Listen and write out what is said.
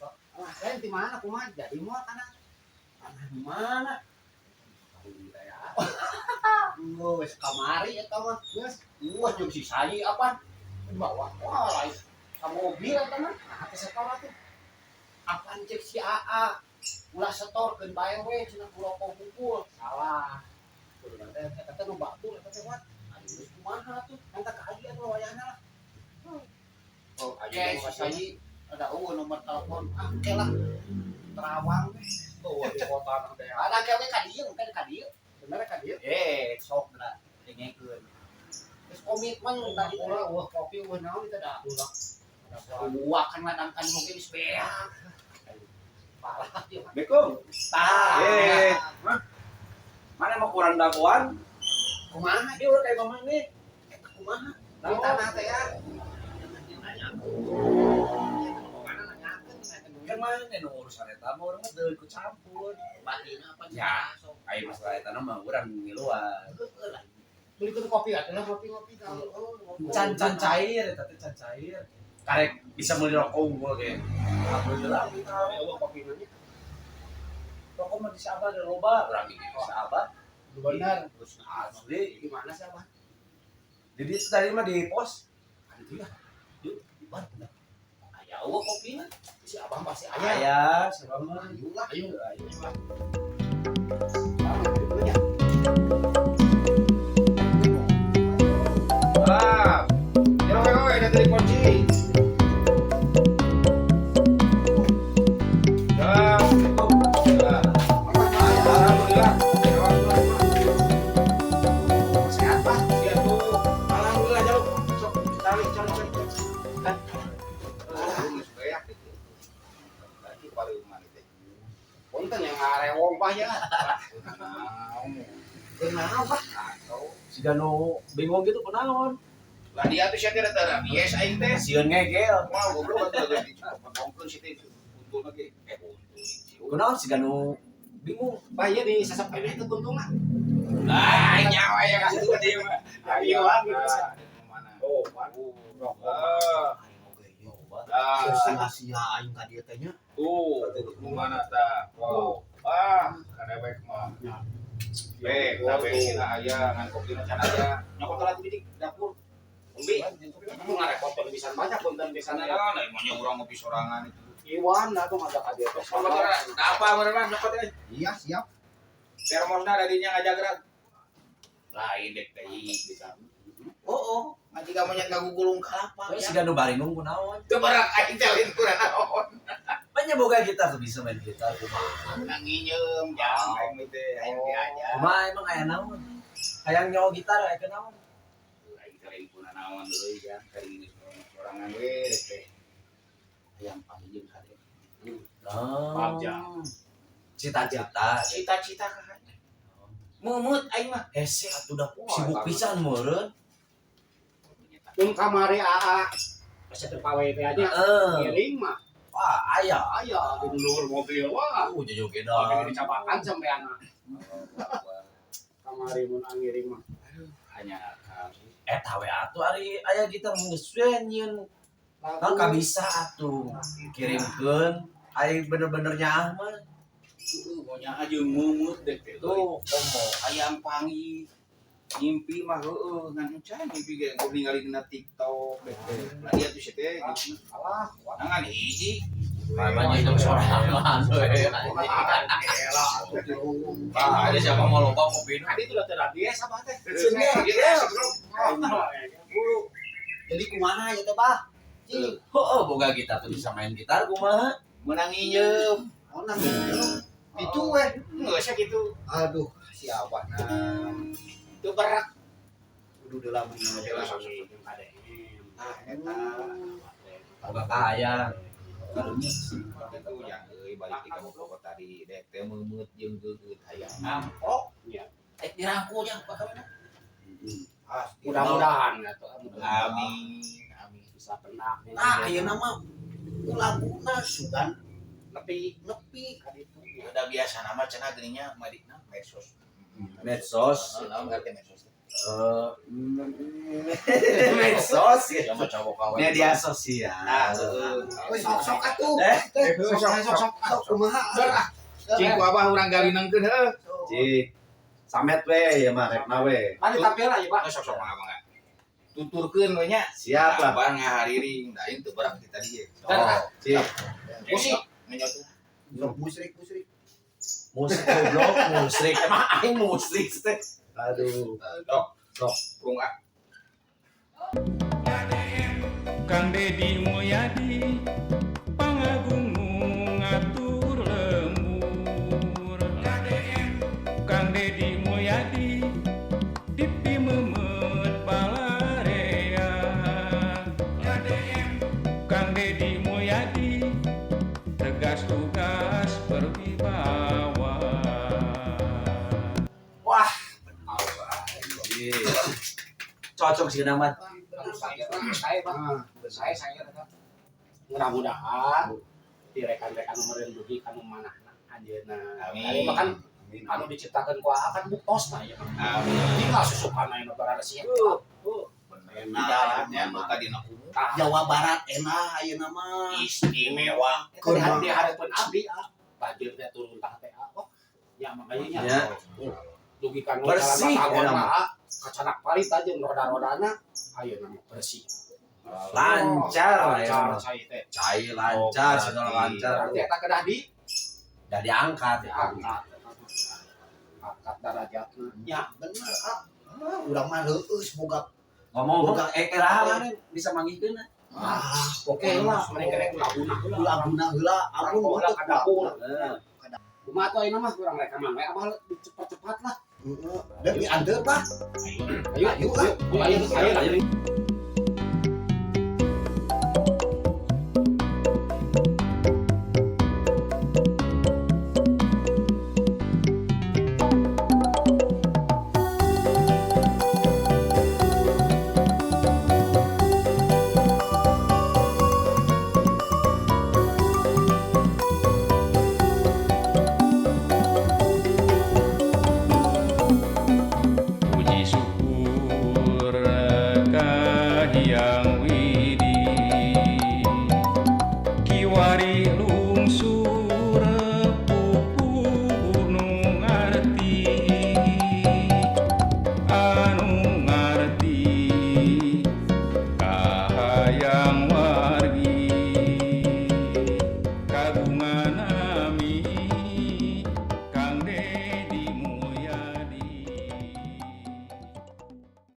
Wah, saya di mana kumaha jadi moal tanah. Tanah di mana? Geus kamari eta mah, geus. Wah, jeung si Sayi apa? Di bawah. Wah, lain ka mobil eta mah. Nah, teh setor atuh. Apaan cek si AA? Ulah setorkeun bae we cenah ku rokok hungkul. Salah. Kudu teh eta teh nu batur eta teh wat. Aduh, geus kumaha atuh? Menta ka Haji atuh wayahna lah. Oh, Oke, si Sayi ada eueuh nomor telepon. Ah, oke lah. Terawang we. Oh, di kota nang teh. Ada ke we ka dieu, kan ka dieu. Bener ka dieu? Eh, sok geura dengekeun. Geus komitmen tadi teh. Ulah wah kopi wah naon itu dah. Wah, kan ladangkan oge geus beak. Parah ieu mah. Assalamualaikum. Tah. Eh, mah. Mana mau kurang dagoan? Kumaha Ini udah kayak mama nih. eta kumaha? Naon? Di tanah teh ya. Kan mana nu urusan eta mah urang mah teu ikut campur. Batina apa Ya. sok. Aya masalah eta mah urang ngiluan. Heueuh lah. Beli kopi atuh lah ngopi-ngopi kalau Can can cair eta teh can cair. Karek bisa meuli rokok unggul ge. Alhamdulillah. Eueuh kopi nanya. Rokok mah di Sabah ada loba, urang ge di Sabah. Bener. Terus asli. Di mana sih Abah? Jadi itu tadi mah di pos. Itu ya. Yuk, di bar. Aya eueuh kopina. Si Abah pasti aya. Aya, siapa mah? Ayo lah. Ayo. Ayo. Ayo. Ah. Jero we we dari kunci. Ya. Ya. Alhamdulillah. Sehat, Pak. Iya tuh. Alhamdulillah jaluk. Sok cari cari cari. Geus beak gitu. Tadi paling teh. Punten yang ngarewong Pak ya. Naon. Kunaon, Pak? Atau Siga nu bingung gitu kunaon. lah dia tuh sia teh rada bias aing teh. Sieun ngegel. Wah, goblok atuh geus dipotongkeun si teh. Untung lagi. Eh, untung. Kunaon siga nu bingung. Pak ya di sasap peneh teh tuntungan. Ah, nyawa ya kasih tuh dia mah. Ayo, ah, gitu. Mana? Oh, waduh. Rokok. Ah, ah, Sia-sia aing ka dieu teh nya. tuh, mana tah? Wow. Ah, kada baik mah. Bek, tah bensin aya, ngan kopina can aya. Nyokot lah tuh di dapur. Umbi, Aku ngarepotan pisan banyak punten pisan sana ya. lah, nah maunya urang ngopi sorangan itu. Iwan lah tuh ngajak ka dieu teh. Nyokot lah, apa beneran nyokot eh. Iya, siap. Termosna dadinya ngajagrag. Lain dek teh bisa. Oh, oh, ngaji ka monyet ngagugulung kalapa. Tapi siga nu baringung kunaon. Teu barak aing teh lain kurang naon. Banyak boga gitar tuh bisa main gitar kumaha. Nang nginyeum jang aing teh aing diajar. Kumaha emang aya naon? Hayang nyawa gitar aya naon? Aing teh lain kuna naon deui jang kari sorangan we teh. Hayang panggil kade. Oh. Bagja. Cita-cita. Cita-cita ka Mumut aing mah. Hese atuh dah sibuk pisan meureun. Mun kamari AA asa teu pawe teh aja. Heeh. Ngiring mah. Wah, aya. Aya di luhur mobil wah. Jojogedan. Oke dicabakan sampai anak. Kamari mun angiring mah. Hanya kamu. Eta we atuh ari aya gitar geus we nyieun. Kan ka bisa atuh kirimkeun ari bener-bener nyaah mah. Heeh, monya aja mumut dek teh. Tuh, komo. Hayang panggil. Ngimpi mah heueuh ngan encan ngimpi ge gua ningali dina TikTok dek teh. Lah dia tuh si teh gitu. Alah, Ngan hiji. Banyak jeung sorangan we. Elah, Ah, ada siapa mau loba kopi Tadi itu udah terbiasa apa teh? Jadi kumaha ya teh, Bah? Cing. Heeh, boga gitar tuh bisa main gitar kumaha? Menang nginyeum. Oh, nang itu. Itu weh. Enggak usah gitu. Aduh, si Abah nah. Teu berak. Kudu deula mun Jelas. Nah, eta. Boga kahayang. Karunya sih itu yang euy balik di kamu tadi dek teh meumut jeung geugeut hayang amprok. Iya. Rek dirangkul jang pak kawin. Pasti. Mudah-mudahan atuh. Amin. Amin. Bisa penak. Nah, ayeuna mah laguna sugan nepi nepi ka ditu. Udah biasa nama cenah geuning nya madina medsos. Medsos. Naon ngerti medsos teh? Medsos ya. Sama cowok kawan. Media sosial. Nah, heeh. Sok sok atuh. Sok sok sok. Sok kumaha? Cing ku abah urang galinengkeun heuh. Cik. Samet we ya mah rekna we. Mari tampil lah ya, Pak. Sok sok mangga mangga. Tuturkeun we nya. Siap lah. Abah ngahariring, da aing teu berak di tadi ge. Oh, cik. Musik menyatu. Sok musrik musrik. Musik goblok, musrik. Emang aing musrik teh. Aduh. Sok, sok, rung ah. Kang Deddy Mulyadi pangagung ngatur lembur Kang Deddy Mulyadi dipimemet balarea Kang Deddy Mulyadi tegas tugas berwibawa. Wah, anjir. Cocok sih nama. Saya, Pak. Saya eta. Mudah-mudahan di rekan-rekan meureun dugi kanu manahna anjeunna. Amin. Ari mah kan anu diciptakeun ku AA kan buktosna ya. Amin. Tinggal susupan aya nu barada siap. Bener. Nya nu tadi na kumu. Tah, Jawa Barat enak ayeuna mah. istimewa. Eta di hareupeun abdi ah. Banjir teh turun tah teh ah. Oh, ya makanya nya. Ya. Dugi kanu Bersih, jalan Batagor ya, mah ah. Kacanak parit aja roda-rodana ayeuna mah bersih. Lancar ya. Lancar cai teh. Cai lancar, segala lancar. Berarti eta kedah di Udah diangkat ya. diangkat. Angkat darajatna. Ya bener ah. Ah, urang mah leueus boga. Ngomong era mana bisa manggihkeun. Ah, Oke lah, mereka rek laguna heula. laguna heula ampun Heula ka dapur. Heeh. Kumaha tuh ayeuna mah kurang rekaman we abah cepat-cepat lah. Heeh. Dan dianteur lah. Ayo, Ayo lah. ayo, ayo, ayo. Puji syukur ka Hyang Widi kiwari lungsur pupuh nu ngarti anu ngarti kahayang.